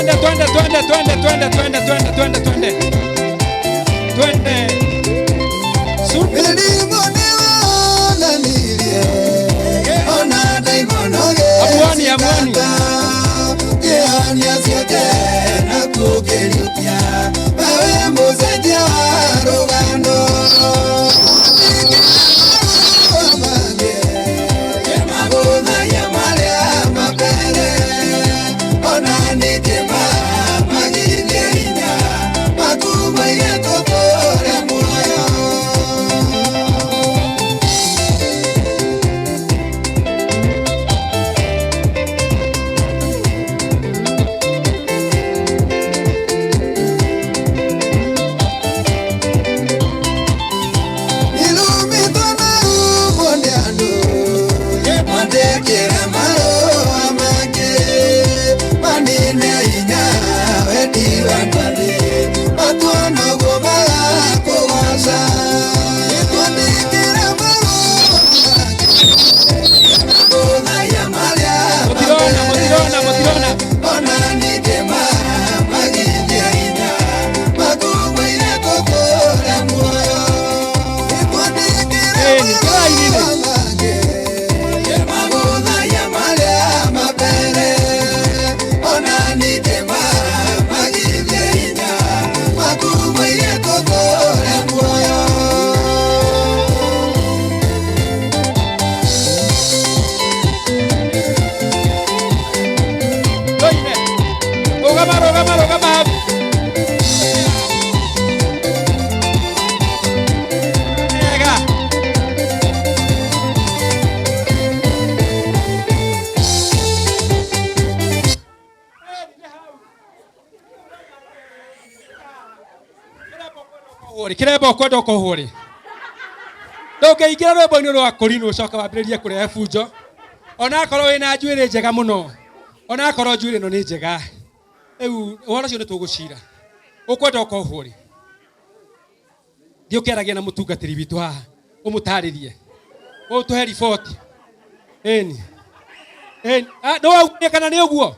Twende, twende, twende, twende, twende, twende, twende, twende, twende. Twende. Mĩrimũ nĩwonanirie ona ndaimono Amuoni, amuoni. Kĩhonia ciake na kũkĩriũkia mawe mũcenjia wa rũgano Magũthagia marĩa mabere ona ningĩ magithie hinya makumaige tũtũre muoyo. Nĩrũmĩtwo na rũmwo nĩ andũ mwandĩkĩre marũa mangĩ manine hinya wendi wa andũ matuonoguo magakũgoca twandĩkĩre marũa mangĩ magũthagia marĩa Mũtirona, mũtirona, mũtirona. Ona ningĩ magithie hinya makumaire tũtũre muoyo twandĩkĩre Ĩni, kĩraini-inĩ. Magũthagia marĩa mabere ona ningĩ magithie hinya makumaire tũtũre muoyo. Toime. Rũgama, rũgama, rũgama hau. Wega. Kĩremba ũkwenda ũkohwo rĩ, ndũngĩingĩra rwĩmbo-inĩ rwa kũrinwo ũcoka wambĩrĩrie kũrehe bunjo, onakorwo wĩna njuĩrĩ njega mũno, onakorwo njuĩrĩ ĩno nĩ njega. Rĩu ũhoro ũcio nĩ tũgũcira. Ũkwenda ũkohwo rĩ, thiĩ ũkĩaragia na mũtungatĩri witũ haha, ũmũtarĩrie, ũtũhe riboti. Ĩni, ĩni. Ah, nĩwaugire kana nĩ ũguo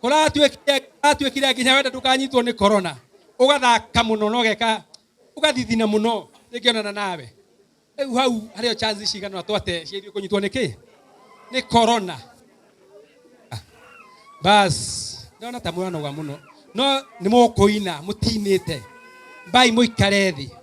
kũratuĩkire? Kũratuĩkire nginya wenda ndũkanyitwo nĩ corona, ũgathaka mũno na ũgeka ũgathithina mũno rĩngĩonana nawe. Rĩu hau harĩ o chance cigana twate cia ithuĩ kũnyitwo nĩ kĩ? Nĩ corona. Bas, ndona ta mũranoga mũno, no nĩ mũkũina mũtinĩte mbai, mũikare thĩ.